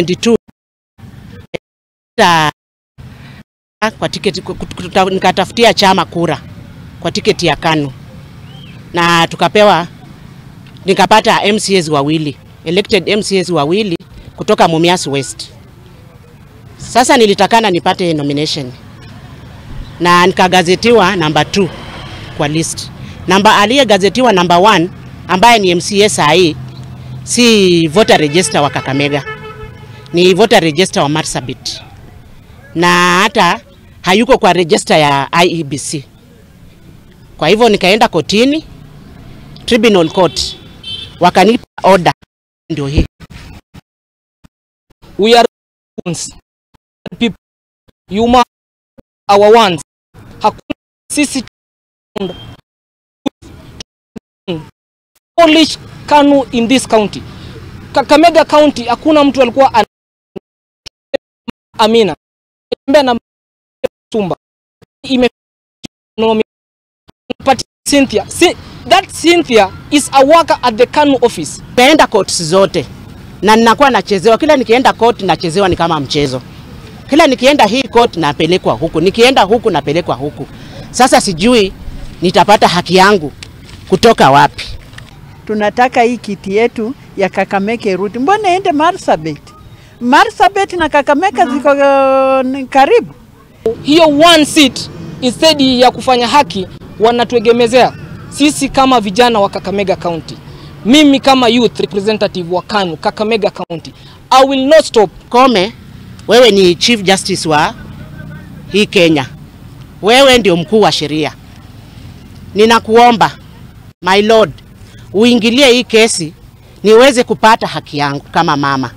22 kwa tiketi, nikatafutia chama kura kwa tiketi ya KANU na tukapewa, nikapata MCAs wawili, elected MCAs wawili kutoka Mumias West. Sasa nilitakana nipate nomination na nikagazetiwa number 2 kwa list. Namba aliyegazetiwa number 1 ambaye ni MCA sahi si voter register wa Kakamega, ni voter register wa Marsabit, na hata hayuko kwa register ya IEBC. Kwa hivyo nikaenda kotini, tribunal court, wakanipa order, ndio hii. We are people, you must our ones. Hakuna sisi Polish KANU in this county. Kakamega County hakuna mtu alikuwa Amina na Sumba ime Cynthia. That Cynthia is a worker at the KANU office. Nimeenda courts zote na ninakuwa nachezewa. Kila nikienda court nachezewa ni kama mchezo. Kila nikienda hii court napelekwa huku, nikienda huku napelekwa huku. Sasa sijui nitapata haki yangu kutoka wapi. Tunataka hii kiti yetu ya Kakamega irudi. Mbona ende Marsabit? Marsabit na Kakamega ziko karibu. Hiyo one seat instead ya kufanya haki wanatuegemezea sisi kama vijana wa Kakamega County. Mimi kama youth representative wa KANU Kakamega County, I will not stop. Kome, wewe ni Chief Justice wa hii Kenya. Wewe ndio mkuu wa sheria. Ninakuomba my lord, uingilie hii kesi niweze kupata haki yangu kama mama.